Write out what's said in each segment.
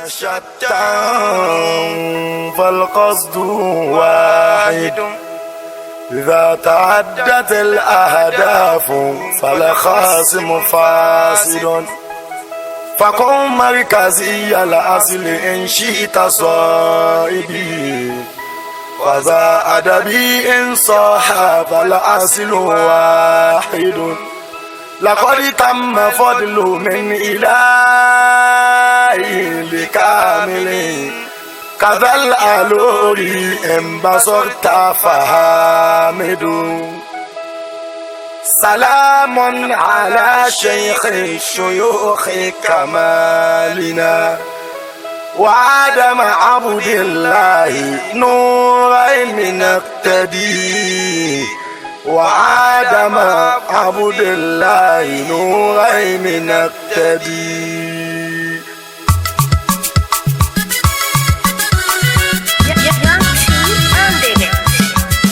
شتى فالقصد واحد إذا تعدت الأهداف فالخاصم فاسد فكن مركزي الأصل إن شئت صائبي وذا أدبي إن صح فالأصل واحد لقد تم فضل من إلهي لكامل كذا الألوري إن بصرت فحامد سلام على شيخ الشيوخ كمالنا وعدم عبد الله نورين نقتدي وعدم عبد الله نورين نقتدي.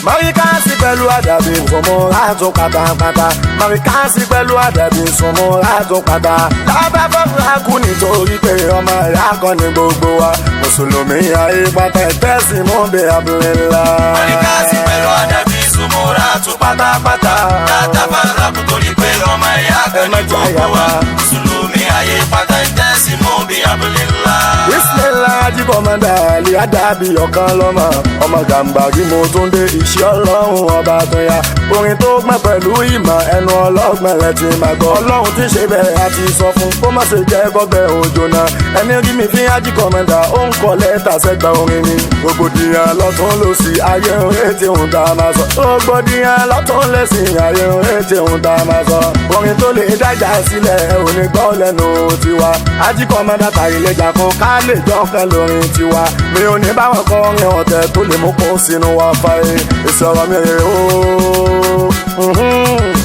Marikasi pẹ̀lú àdàbí sọmọ àtún pátápátá. Marikasi pẹ̀lú àdàbí sọmọ àtún pátá. Lábẹ́ fọ́fúnra kú nítorí pé ọmọ ìyá kan ní gbogbo wa. Mùsùlùmí ayé pátá ẹ̀tẹ́sì mú bí abúlé ńlá. Marikasi pẹ̀lú àdàbí sọmọ àtún pátápátá. Lábẹ́ fọ́fúnra kú torí pé ọmọ ìyá kan ní gbogbo wa. Mùsùlùmí ayé pátá ẹ̀tẹ́sì mú bí abúlé ńlá. Bismillah ajíkọ̀mọ́dà àlè àdàbí ọ̀kan lọ́mọ. Ọmọ gàǹbàrí mo tún dé iṣẹ́ ọlọ́run ọba tó yá. Orin tó gbọ́n pẹ̀lú ìmọ̀ ẹnu ọlọ́gbọ̀n rẹ̀ ti máa gbọ́. Ọlọ́run ti ṣe bẹ́ẹ̀ àti sọ fún kó má ṣe jẹ́ kọ́bẹ̀ òjò náà. Ẹni rí mi fi ajíkọ̀mọ́dà ó ń kọ lẹ́tà sẹ́gbà orin ni. Rògbòdìyàn lọ́tún lòsì ayé ń retí ohun tá a máa sọ. Rògbòdìyàn lọ́tún lẹ́sìn ayé ń retí ohun tá a máa sọ. Orin tó lè dájà sílẹ̀ ò ní gbọ́ lẹ́nu tiwa. Ajíkọ̀mọ́dà tàyè lẹ́jà kan ká lè jọ́kẹ́ lórin tiwa. Mi ò ní báwọn kọrin ọ̀tẹ̀ tó lè mú kó sínú wa fàyè. Èsì ọ̀rọ̀ mi rè ooo.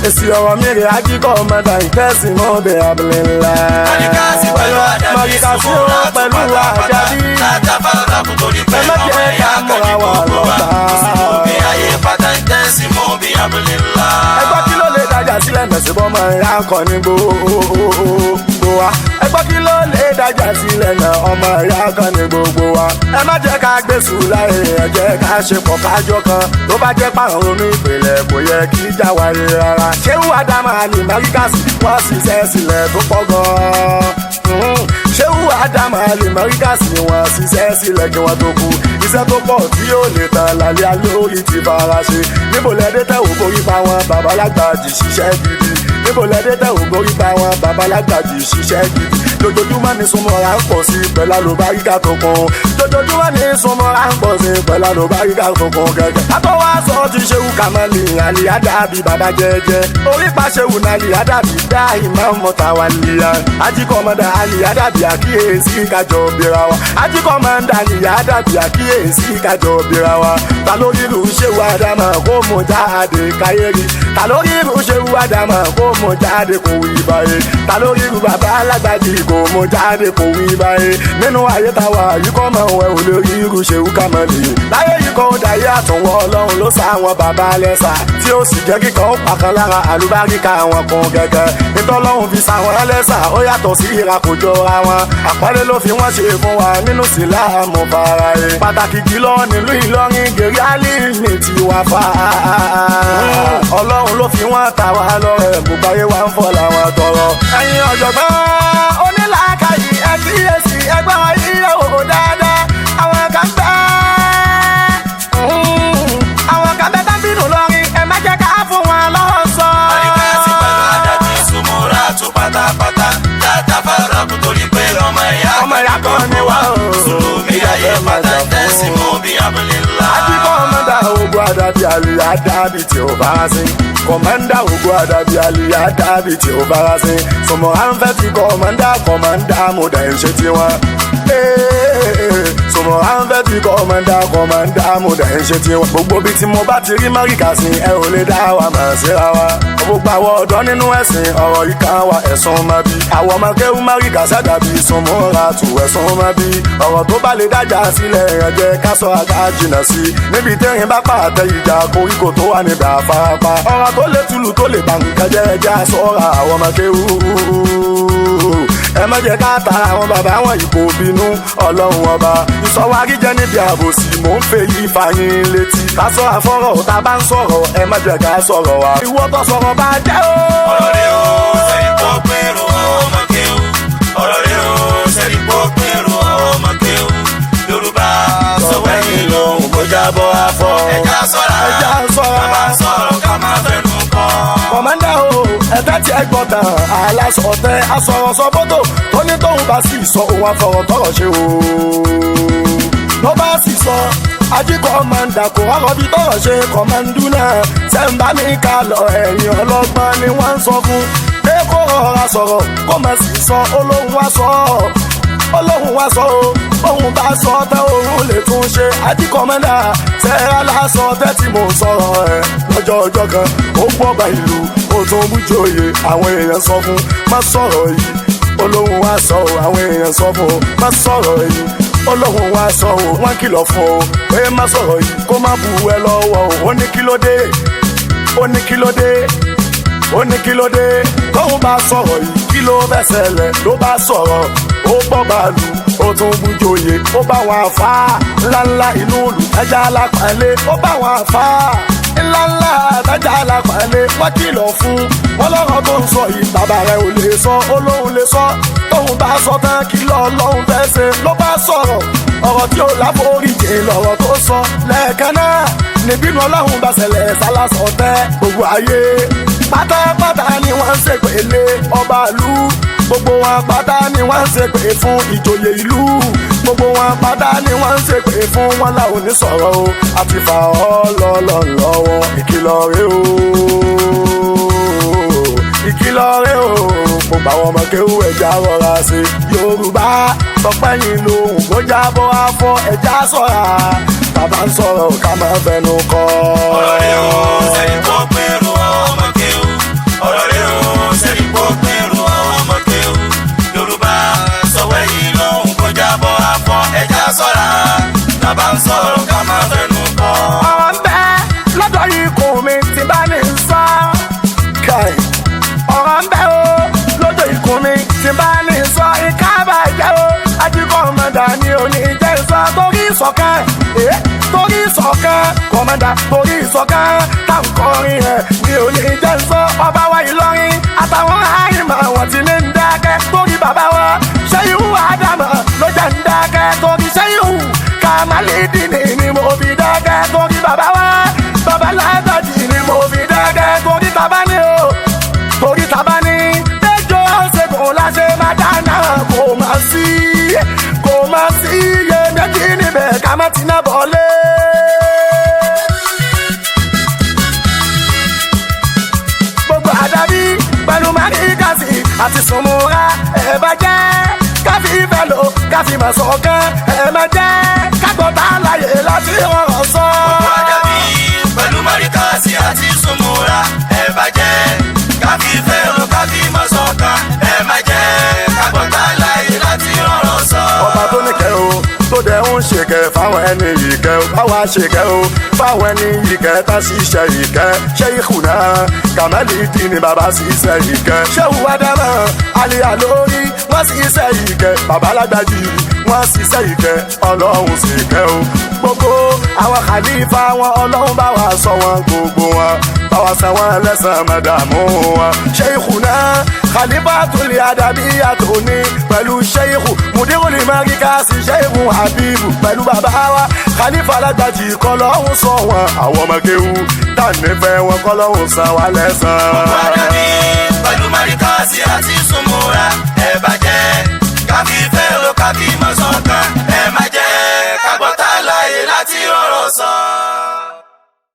Èsì ọ̀rọ̀ mi rè ajíkọ̀mọ́dà ìtẹ́sí mọ́ bẹ́ abúlé ńlá. Marikasi pẹ̀lú àdàbí Marikasi ó pẹ̀lú àdàbí. Látàfàrà kú torí pé Ẹ má ọmọ jẹ́ ìyá ká kan ní múra wa gbogbo wa. lọ́tà. Mùsùlùmí ayé pátá ẹ̀tẹ́sì mú bí abúlé ńlá. Ẹgbọ́n kí ló lè dájà sílẹ̀ mẹ̀sìbọ́ mọ ìyá kan ní gbogbo wa. Ẹgbọ́n kí ló lè dájà sílẹ̀ náà ọmọ ìyá kan ní gbogbo wa. Ẹ má jẹ́ ká gbé sùúrù ẹ jẹ́ ká ṣe pọ̀ kájọ kan. Tó bá jẹ́ pàrọ̀ ronú ìpìlẹ̀ kò yẹ kí ìjà wáyé rárá. Ṣé wàá dá máa lè Marikasi wọ́n ṣiṣẹ́ sílẹ̀ tó pọ̀ gan-an? Ṣé wàá dá máa lè Marikasi wọ́n ṣiṣẹ́ sílẹ̀ kí wọ́n tó kú? Iṣẹ́ tó pọ̀ tí yóò lè tán lálẹ́ alórí ti fara ṣe. Níbo lẹ́dẹ́ tẹ̀ ò borí pa wọn babalágbàjì ṣiṣẹ́ gidi. Níbo lẹ́dẹ́ tẹ̀ ò borí pa wọn babalágbàjì ṣiṣẹ́ gidi. Lójoojúmọ́ ni súnmọ́ra ń pọ̀ sí pẹ̀lú àlùbáríkà tó kún. Lójoojúmọ́ ni súnmọ́ra ń pọ̀ sí pẹ̀lú àlùbáríkà tó kún kẹ̀kẹ́. Àtọ́wá sọ ti ṣewu kàmọ́lì àlì àdàbí bàbá jẹ́jẹ́. Orí pa ṣewu nàlì àdàbí dá ìmọ̀ mọ́ta wà níyà. Ajíkọ̀mọ́dà àlì àdàbí àkíyèsí kájọ bíra wa. Ajíkọ̀mọ́dà àlì àdàbí àkíyèsí kájọ bíra wa. Ta lórí irú ṣewu àdàmọ̀ kó mú jáde káyé rí. Ta lórí irú ṣewu àdàmọ̀ kó mú jáde kó wí báyé. Ta lórí irú bàbá alágbàjì kó mú jáde kó wí báyé. Nínú ayé táwa yìí kọ́ mọ̀ ẹ̀ ò lórí irú ṣewu kàmọ́lì. Láyé yìí kọ́ dayé àtúnwọ̀ ọlọ́run ló sá àwọn bàbá lẹ́sà. Tí ó sì jẹ́ kíkan ó pàkan lára àlùbáríkà àwọn kan gẹ́gẹ́. Nítọ́lọ́run fi sá wọn lẹ́sà ó yàtọ̀ sí ìra kò jọra wọn. Àpọ́nlé ló fi wọ́n ṣe fún wa nínú síláàmù fara ẹ̀. Pàtàkì jùlọ nílùú Ìlọrin gèrè álìmì ti wà fà á. Ọlọ́run ló fi wọ́n ta wá lọ́rẹ̀ gbogbo ayé wa ń fọ́ làwọn tọrọ. Ẹ̀yin ọ̀jọ̀gbọ́n onílàákàyè ẹ kíyèsí ẹgbẹ́ wọn yíyẹ wò dáadáa. Àwọn kan bẹ́ẹ̀ àwọn kan bẹ́ẹ̀ tán bínú lọ́rin ẹ má jẹ́ ká fún wọn lọ́wọ́ sọ. Marikasi pẹ̀lú àdàbí sọmọra tún pátápátá. Látàfàrà kú torí pé ọmọ ìyá Ọmọ ìyá kan ní wá o. Mùsùlùmí ayé pátá ẹ̀tẹ́sì mú bí abúlé ńlá. Ajíkọ̀mọ́dà ogun àdàbí àlè àdàbí tí ó bá sí. Kọ̀mọ́ndà ogun àdàbí àlè àdàbí tí ó bá sí. Sọmọ à ń fẹ́ ti kọ̀mọ́ndà kọ̀mọ́ndà mo dà ń ṣe tiwọn. Sọmọ à ń fẹ́ ti kọ̀mọ́ndà kọ̀mọ́ndà mo dà ń ṣe tiwọn. Gbogbo bí tí mo bá ti rí Marikasi ẹ ò lè dá wa mọ̀ síra wa. Gbogbo àwọn ọ̀dọ́ nínú ẹ̀sìn ọ̀rọ̀ yìí kan wa ẹ̀sùn máa bí. Àwọn ọmọ kéwú Marikasi àdàbí sọmọ́ra tù ẹ̀sùn máa bí. Ọ̀rọ̀ tó bá lè dájà sílẹ̀ ẹ jẹ́ ká sọ àgá jìnnà sí. Níbi tẹ́rin bá pàtẹ ìjà koríko tó wà níbẹ̀ àfarapa. Ọ̀rọ̀ tó lè tulu tó lè bà nǹkan jẹ́ ẹjẹ́ àsọ̀ra àwọn ọmọ kéwú. Ẹ má jẹ́ ká tara àwọn bàbá wọn yìí kò bínú ọlọ́run ọba. Ìsọwárí jẹ́ níbi àbòsí, mò ń fẹ́ yí fàyín létí. Ká sọ àfọ́rọ̀ tá a bá ń sọ̀rọ̀, ẹ má jẹ́ ká sọ̀rọ̀ wa. Ìwọ tó sọ̀rọ̀ bá jẹ́ o. Ọ̀rọ̀ rẹ̀ o, sẹ́rí kó pẹ̀rù ọmọ kéwù. Ọ̀rọ̀ rẹ̀ o, sẹ́rí kó pẹ̀rù ọmọ kéwù. Yorùbá sọ̀wọ́ ẹ̀yìn lòun kò jábọ́ afọ́. Ẹja sọ̀ra, Ẹja sọ́ra. ká máa sọ̀rọ̀ ká máa fẹnu kọ́. Kọ̀mọ́ndà o, ẹ̀fẹ́ tí ẹ gbọ́ tán, aláṣọ̀tẹ́ asọ̀rọ̀sọ fótó tó ní tóun bá sì sọ òun àfọ̀rọ̀ tọrọ ṣe o. Ló bá sì sọ, ají kọ̀mọ́ndà kò rọ́rọ́ bí tọrọ ṣe kọ̀mọ́ndú náà. Sẹ́ńbà mi ká lọ ẹ̀yìn ọlọ́gbọ́n ni wọ́n ń sọ fún. Pé kó rọra sọ̀rọ̀ kó má sì sọ olóhùn wá sọ ọ́ olóhùn wá sọ o òun bá sọ tẹ òun lè tún ṣe ajíkọ̀mọ́dà sẹ́ra lásọ tẹ́tí mò ń sọ̀rọ̀ ẹ̀ lọ́jọ́ ọjọ́ kan ó gbọ́ba ìlú ó tún bújòyè àwọn èèyàn sọ fún má sọ̀rọ̀ yìí olóhùn wá sọ o àwọn èèyàn sọ fún má sọ̀rọ̀ yìí olóhùn wá sọ o wọ́n kìlọ̀ fún o pé má sọ̀rọ̀ yìí kó má bu ẹ lọ́wọ́ o ó ní kí ló dé ó ní kí ló dé ó ní kí ló dé tóun bá sọ̀rọ̀ yìí kí ló fẹ́ ṣẹlẹ̀ ló bá sọ̀rọ̀ ó bọ́ bàálù ó tún bújòyè ó bá wọn àfa ńláńlá inú ìlú tájà lápàlẹ́ ó bá wọn àfa ńláńlá tájà lápàlẹ́ wọ́n kìlọ̀ fún wọn lọ́rọ̀ tó ń sọ yìí bàbá rẹ̀ ò lè sọ ó lóun lè sọ tóun bá sọ tán kí lọ́ọ́ fẹ́ ṣe ló bá sọ̀rọ̀ ọ̀rọ̀ tí ó láforíjì lọ̀rọ̀ tó sọ lẹ́ẹ̀kan náà níbínú ọlọ́run bá ṣẹlẹ̀ sálásọ tẹ́ gbogbo ayé pátápátá ni wọ́n ń ṣèpè lé ọba ìlú gbogbo wọn pátá ni wọ́n ń ṣèpè fún ìjòyè ìlú gbogbo wọn pátá ni wọ́n ń ṣèpè fún wọn làwọn ò ní sọ̀rọ̀ o àti fà ọ́ lọ́lọ́ lọ́wọ́ ìkìlọ̀ rẹ o ìkìlọ̀ rẹ o gbogbo àwọn ọmọ kéwú ẹja rọra ṣe Yorùbá tọpẹ́yìn lòun kó jábọ́ afọ ẹja sọ̀ra bàbá ń sọ̀rọ̀ ká máa fẹnu kọ́. Ọ̀rọ̀ rẹ̀ o, sẹ́rí kó pẹ̀rù ọmọ kéwù. Ọ̀rọ̀ rẹ̀ o, sẹ́rí kó pẹ̀rù ọmọ kéwù. Yorùbá sọ̀wọ́ ẹ̀yìn lòun kò jábọ́ afọ́. Ẹja sọ̀ra, bàbá ń sọ̀rọ̀ ká máa fẹnu kọ́. Ọ̀rọ̀ ń bẹ lọ́dọ̀ ikùn mi tí bá ní sọ. Kai. Ọ̀rọ̀ ń bẹ o lọ́dọ̀ ikùn mi tí bá ní sọ. Ìka bàjẹ́ o ajíkọ̀ ọmọdà ni ò ní jẹ́ sọ. Torí ìṣọ̀kan torí ìṣọ̀kan kọ̀mọ̀dà torí ìṣọ̀kan táǹkọrin ẹ̀ ni ò ní jẹ́ sọ. Ọba wa Ìlọrin àtàwọn àìmọ̀ wọn ti ní ń dákẹ́ torí bàbá wa Ṣéhù Ádámọ̀ ló jẹ́ ń dákẹ́ torí Ṣéhù Kàmálídìní ni mo fi dákẹ́ torí bàbá wa bàbá Lágbàjì ni mo fi dákẹ́ torí bàbá ni o torí tàbá ní péjọ ṣègùn láṣẹ máa dáná kò má sí kò má sí iye méjì níbẹ̀ ká má ti ná bọ̀lé. Gbogbo àdàbí pẹ̀lú máríkàsì àti sùnmùra ẹ̀ bá jẹ́ káfí ìfẹ́ lò káfí mà sọ̀kan ẹ̀ má jẹ́ kágbọ́n láyè láti rọrọ̀ sọ. Gbogbo àdàbí pẹ̀lú mọ́ríkàsì àti sùnmùra ẹ̀ bàjẹ́. Káfí fẹ́ ló káfí mọ̀ sọ̀kan ẹ̀ má jẹ́. Kágbọ́n láyé láti rọrọ̀ sọ. Ọba tó níkẹ́ o tó dẹ̀ ń ṣèkẹ́ fáwọn ẹni ìkẹ́ o báwa ṣèkẹ́ o fáwọn ẹni ìkẹ́ tá ṣiṣẹ́ ìkẹ́ ṣé ìkùnà Kàmálì dín ní bàbá ṣiṣẹ́ ìkẹ́ Ṣéhù Ádámọ̀ àlìyá lórí wọ́n ṣiṣẹ́ ìkẹ́ bàbá Lágbàjì wọ́n ṣiṣẹ́ ìkẹ́ ọlọ́run ṣìkẹ́ o gbogbo àwọn khalifa wọn ọlọ́run bá wa sọ wọn gbogbo wọn bá wa san wọn lẹ́san mọ̀dàmú wọn. Ṣéhùnà Khalifatul Adabiyya tòní pẹ̀lú Ṣéhù Mudirul Marikasi Ṣéhù Habibu pẹ̀lú bàbá wa Khalifa Lágbàjì kọlọ́hún sọ wọn àwọn ọmọ kéwú tá nífẹ̀ẹ́ wọn kọlọ́hún san wa lẹ́san. Gbogbo àdàbí